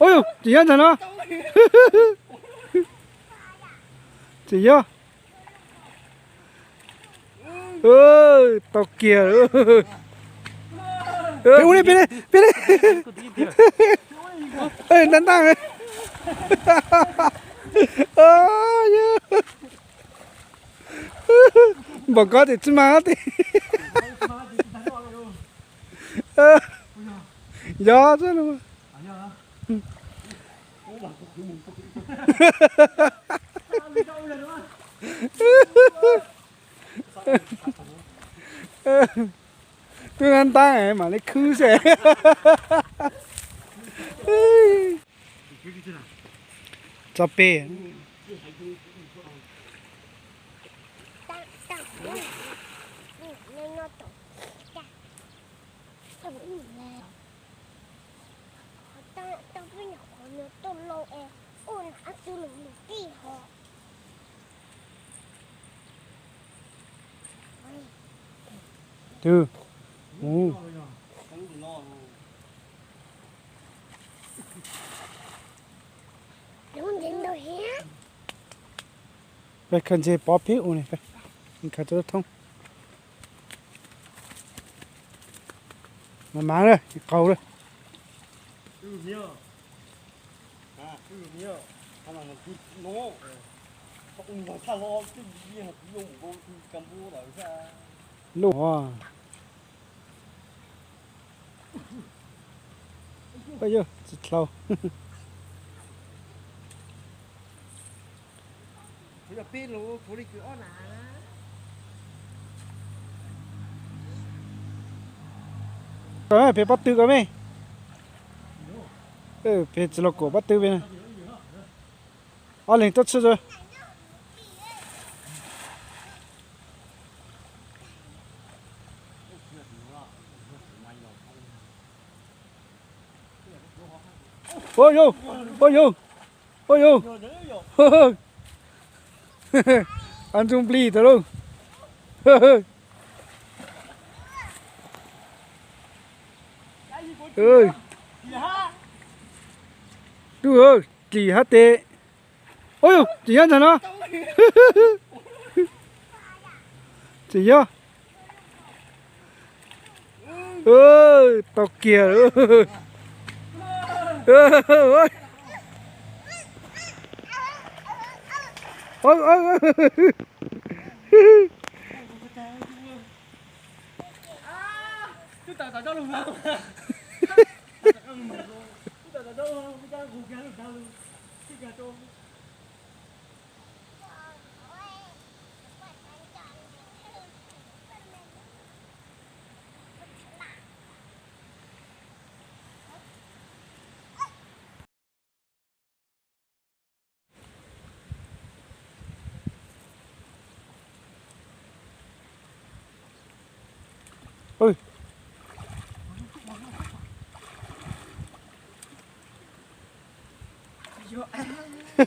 Ub, tsis yog ntag no. Tsis yog. Tau kiag. Peb ua li, peb li, peb li. Ntab ntaj. Npaum ko ces tsis mas tiag. Yog xwb los. Twb ntab ntab mam li khwb xwb. Tso pem. Twb. Peb khaws ntses pov phib ua ni, khaws rau thoob. Mas mas lawm, qaug lawm. Lub. Tsis dlhau. Pem pob tw ko me. Pem tsis los kom pob tw pem. Ob leeg tuaj tshwj. Ua yus, ua yus, ua yus. Ab ntsuj nplig tau lauj. Tub, kis hab tes. Ub, tsis yog ntag no. Tsis yog. Tau kiag.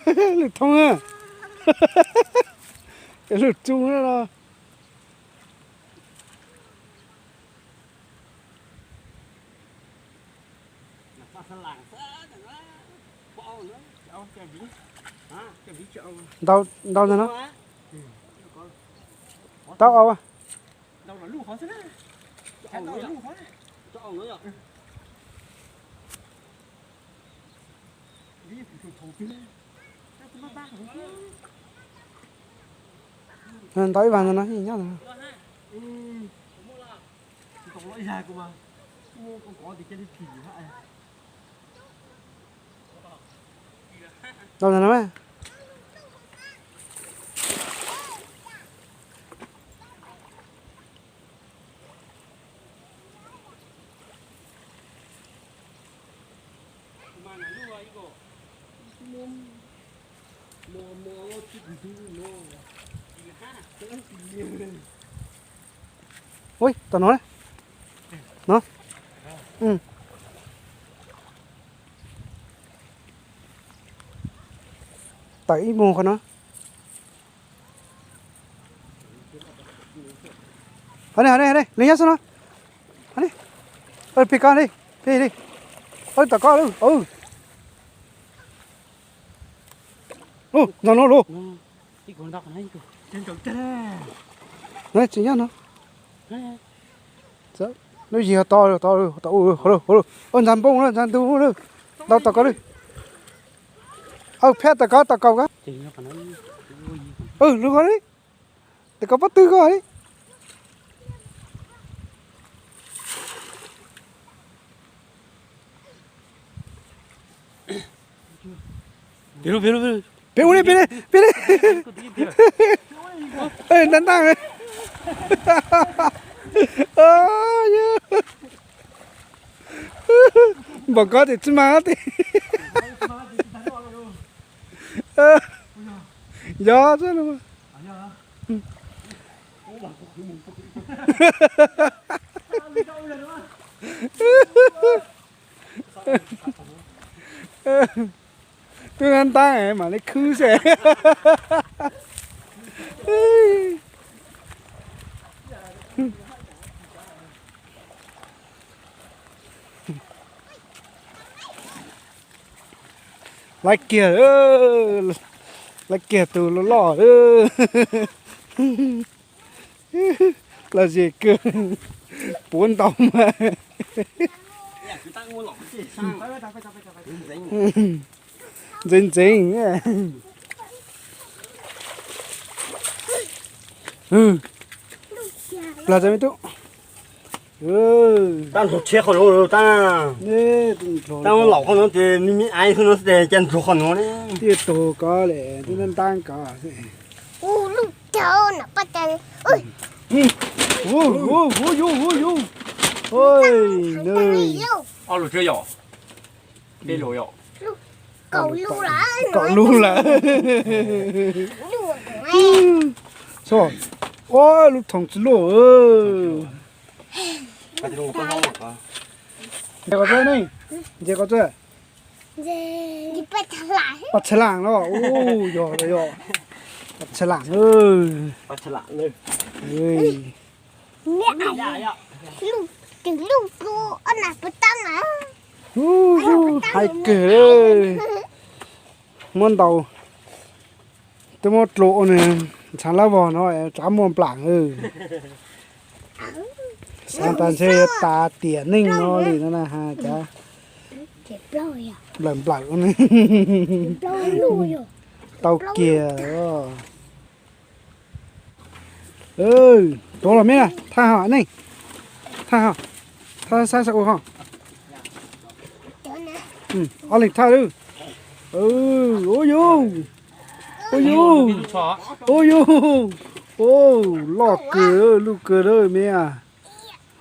Lwm thoob na. Lwm tsu na los. Ntau ntau ntag no. Tau au. Ntau ib vas ntag no, nyob ntag. Tau ntag no. Ui, tom no. No. Tawm ib mus qhov no. Hov ne, hov ne, hov ne, li nyob xwb no. Hov ne. Pem ko li, pem li. Tom ko lawm. Lub, ntxog no lub. No tsis nyob no. Lub yig to, to, to, ntxag npoo, ntxag ntug, ntau tom ko li. Aw, phab tom ko, tom ko ko. Lub ko li. Tom ko pob tw ko li. Peb ua li, peb li, peb li. Ntaj ntaj. Npaum ko ces tsis mas tiag. Yog xwb. Twb ntab ntab mam li khwb xwb. Laib kiag, laib kiag tus loj loj. Lom zem kawg, puav ntau mas. Ntxeev ntxeev. Plag me tub. Tab nrog tshiab qhov no, tab, tab laum qhov no ces me me aiv qhov no xwb ces cas nrog qhov no ne. Twb tuag ko li, twb ntab ntab ko. Hu hu hu yu hu yu. Ob lub tsawg yom? Peb lub yom? Kaum lub lawm. Ua lub thoom tsis luaj. Ntses qos txawj ne, ntses qos txawj. Pas tshaj laam los, yog los yog. Pas tshaj laam. Hais kawg, muab ntaus. Twb muab dlua ua nws ntshav lab vog no, tsav muaj nplaam. Xav tas ntshe yuav tas tiam neej no li no na has cav. Nplawm nplawm ne. Tau kiag. Tuav los me na, thaj ho neej. Thaj ho, thaj sab sab ua ho. Ob leeg thaj lawm. Ua yus, ua yus, ua yus. Loj kawg, luj kawg lawm me.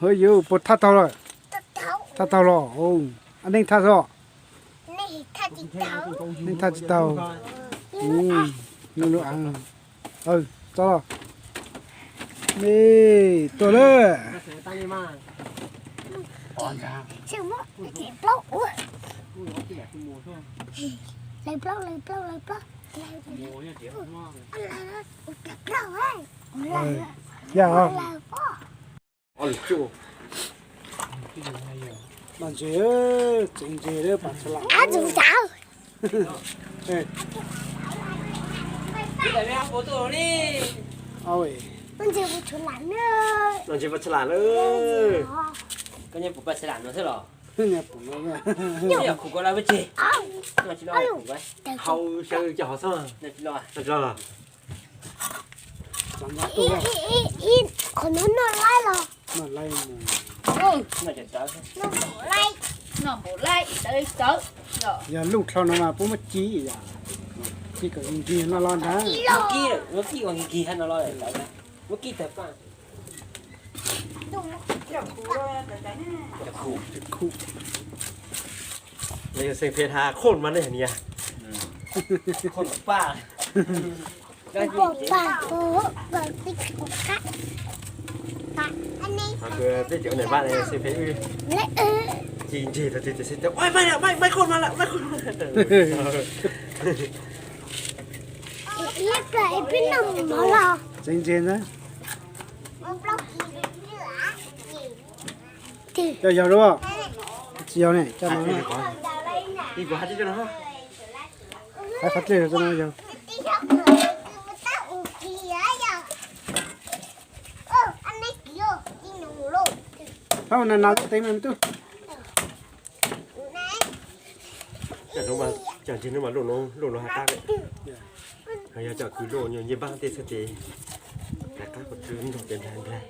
Hawv yus puas thaj taug lawm? Thaj taug los. Neej thaj xwb. Neej thaj tsis taug. Txo los. Me, tuaj lawm. Yog. Noj ntses, tsev ntses lawm pas tshaj lam. Noj ntses pas tshaj lam lawm. Koj nyob puas pas tshaj lam no xwb los? Nyob kuv ko lawm pab tseg. Noj tsis loj kuv hau xyaw cov hov xwb. Noj tsis loj los? Qhov no noj laib los? Noj laib mus. Noj npaum laib tawv tawv. Yog luj dlhau no mas puab muab ci, ci kom nkig noj los ntag. Muab kib, muab kib ua nkig no los tawv. Muab kib tawg paj. Xeem Phem has khoj mas nej nias. Khoj paj. Peb cov niam vaj xeem Phem wb ci ntses tau twg ces xeem Phem, maib, maib khoj mas lawm, maib khoj mas lawm. Tsev ntses na. Coj yog lub, tsis yog ne, coj no. Qhov dlej no, qhov dlej no yog. Thab na nas tev me tub. Cov ntseeg no mas luj no has qab, yog cov kwv luj nyiaj npab tej txhab tes, has qab qhov twg nrog pem nplai nplai.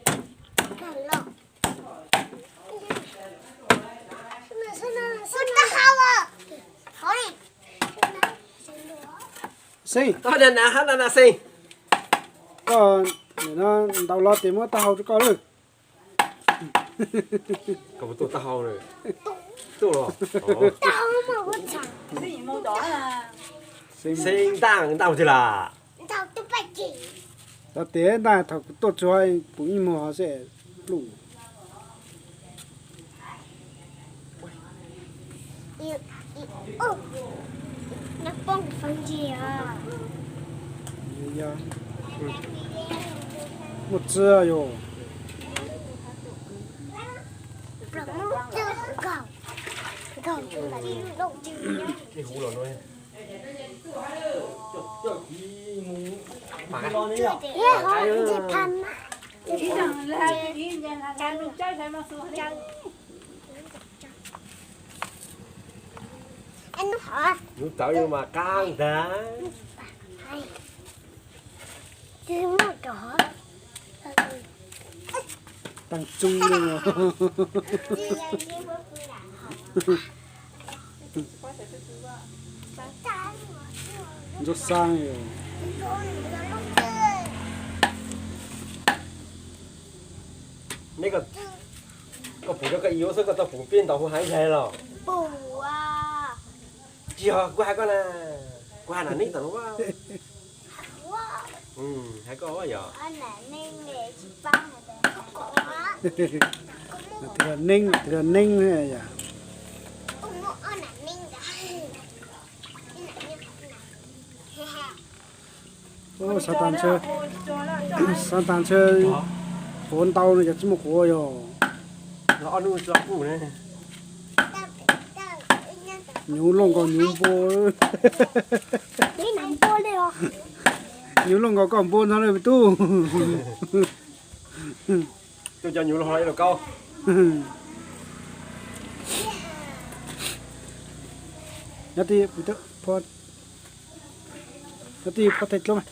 Xeeb, koj ntau los ces muab taub hau rau koj lawm. Koj puas tuaj taub hau na? Tuaj los. Xeeb ntaj ntaj tiag las. Tau tias ntaj thaum kuv tuaj tsuag pum ib muag xwb pluj. Muaj txiab yog. Nyuj tawv mas qab ntag. Taag txug le. Ntsuab xaab. Neb, koj pum rau koj ib yuav xwb koj tau pum peb ntaus hu haiv zais los? Tsis yog kuv hais koj na, kuv hais nam neeb tom no. Hais koj yog. Tias neeb, tias neeb yom. Xav tas ntshe, xav tas ntshe quav ntau no ces tsis muaj quav yog. Nyuv loj nkaus nyuv npua. Nyuv loj nkaus koj npua ntxog le tub. Tuaj cov nyuv los los kaub. Nyob tij, nyob tij phob thaij dlub mas.